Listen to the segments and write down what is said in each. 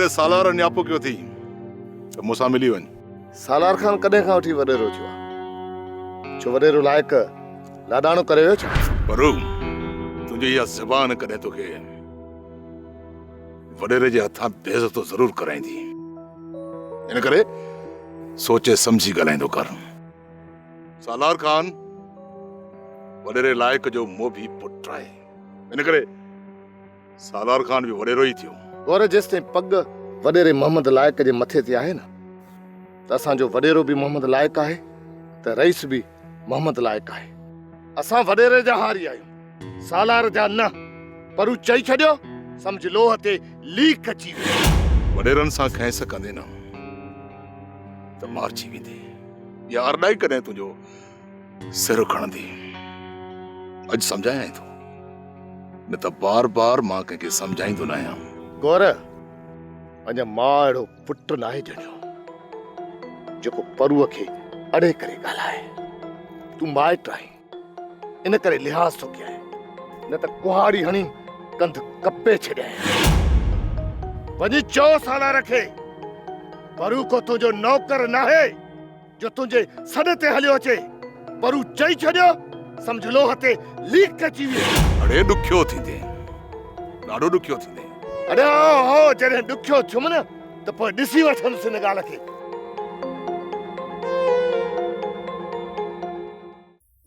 وڏيري سالار نياپو ڪيو اٿئي ته مون سان ملي وڃ. سالار خان ڪڏهن کان وٺي وڏيرو ٿيو آهي؟ ڇو وڏيرو لائق لاڏاڻو ڪري ويو ڇا؟ پرو، تنهنجي اها زبان ڪڏهن توکي وڏيري جي هٿان بيعزتو ضرور ڪرائيندي. ان ڪري سوچي سمجهي ڳالهائيندو ڪر. سالار خان وڏيري لائق جو موڀي پٽ آهي. ان ڪري سالار خان به وڏيرو ئي ٿيو. گور جيستائين پڳ وڏيري محمد لائق جي مٿي تي آهي نه ته اسان جو وڏيرو به محمد لائق آهي ته رئيس به محمد لائق آهي. اسان وڏيري جا هاري آهيون سالار جا نه. پر هو چئي ڇڏيو سمجهه لوهه تي ليڪ اچي وئي. وڏيرن سان کئنس ڪندين نه ته مارجي ويندين. يا ارڏائي ڪڏهن تنهنجو سر کڻندي. اڄ سمجهايانء ٿو. نه ته بار بار مان ڪنهن کي سمجهائيندو ناهيان. گور، اڃا ماء اهڙو پٽ ناهي ڄڻيو، جيڪو پروء کي اڙي ڪري ڳالهائي. تون مائٽ آهين، ان ڪري لحاظ ٿو ڪيانء، نه ته ڪهاڙي هڻي ڪنڌ ڪپي ڇڏيانء. وڃي چئو سالار کي، پرو ڪو تنهنجو نوڪر ناهي. جو تنهنجي سڏ تي هليو اچي، پر هو چئي ڇڏيو، سمجهه لوهه تي ليڪ اچي ويئي. اڙي ڏکيو ٿيندين، ڏاڍو ڏکيو ٿيندين. اڙي هائو هائو، جڏهن ڏکيو ٿيم نه ته پوء ڏسي وٺندس ان ڳالهه کي.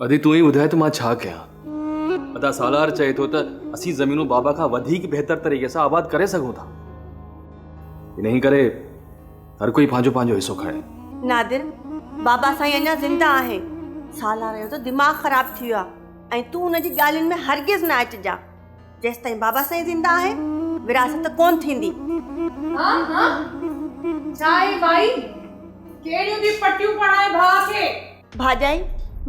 ادي تون ئي ٻڌاء ته مان ڇا ڪيان؟ ادا سالار چئي ٿو ته اسين زمينون بابا کان وڌيڪ بهتر طريقي سان آباد ڪري سگهون ٿا. انهي ڪري هر ڪوئي پنهنجو پنهنجو حصو کڻي. نادر، بابا سائين اڃا زنده آهي. سالار جو ته دماغ خراب ٿي ويو آهي ۽ تون ان جي ڳالهين ۾ هرگز نه اچجان. جيستائين بابا سائين زنده آهي وراثت ڪونه ٿيندي. ها ها ڇا آهي مائي ڪهڙيون ٿي پٽيون پڙهائين ڀاء کي. ڀاڄائي،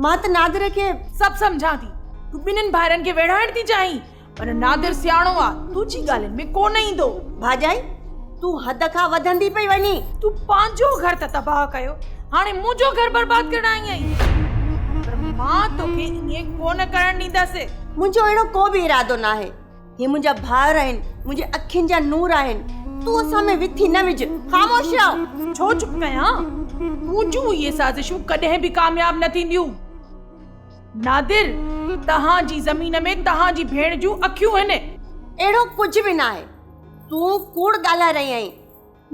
مان ته نادر کي. سڀ سمجهان ٿي. تون ٻنهين ڀائرن کي ويڙهائڻ ٿي چاهين، پر نادر سياڻو آ، تنهنجي ڳالهين ۾ ڪونه ايندو. ڀاڄائي، تون حد کان وڌندي پئي وڃين. تون پنهنجو گهر ته تباهه ڪيو، هاڻي منهنجو گهر برباد ڪرڻ آئي آهين. پر مان توکي ائين ڪونه ڪرڻ ڏيندس. منهنجو اهڙو ڪو به ارادو ناهي. هي منهنجا ڀائر آهن، منهنجي اکين جا نور آهن. تون اسان ۾ وٿي نه وجهه. خاموش رهه. ڇو چپ ڪيان؟ تنهنجون اهي سازشون ڪڏهن به ڪامياب نه ٿينديون. نادر، توهان جي زمين ۾ توهان جي ڀيڻ جون اکيون آهن. اهڙو ڪجهه به ناهي. تون ڪوڙ ڳالهائي رهي آهين.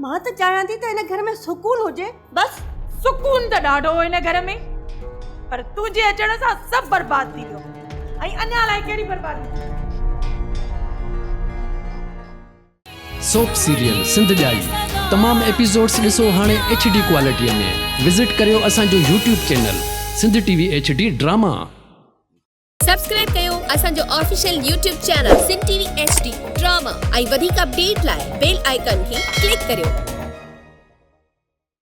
مان ته چاهيان ٿي ته هن گهر ۾ سڪون هجي بس. سڪون ته ڏاڍو هو هن گهر ۾ پر تنهنجي اچڻ سان سڀ برباد ٿي ويو ۽ اڃا الائي ڪهڙي بربادي ٿي. سوپ سيريل سنڌ ڄائي تمام ايپيسوڊس ڏسو هاڻي ايڇ ڊي ڪوالٽي ۾ وزٽ ڪريو اسان جو YouTube channel Sindh T V H D drama. Subscribe ڪيو اسان جو official YouTube channel Sindh T V H D drama ۽ وڌيڪ اپڊيٽ لاء بيل آئيڪان کي ڪلڪ ڪريو.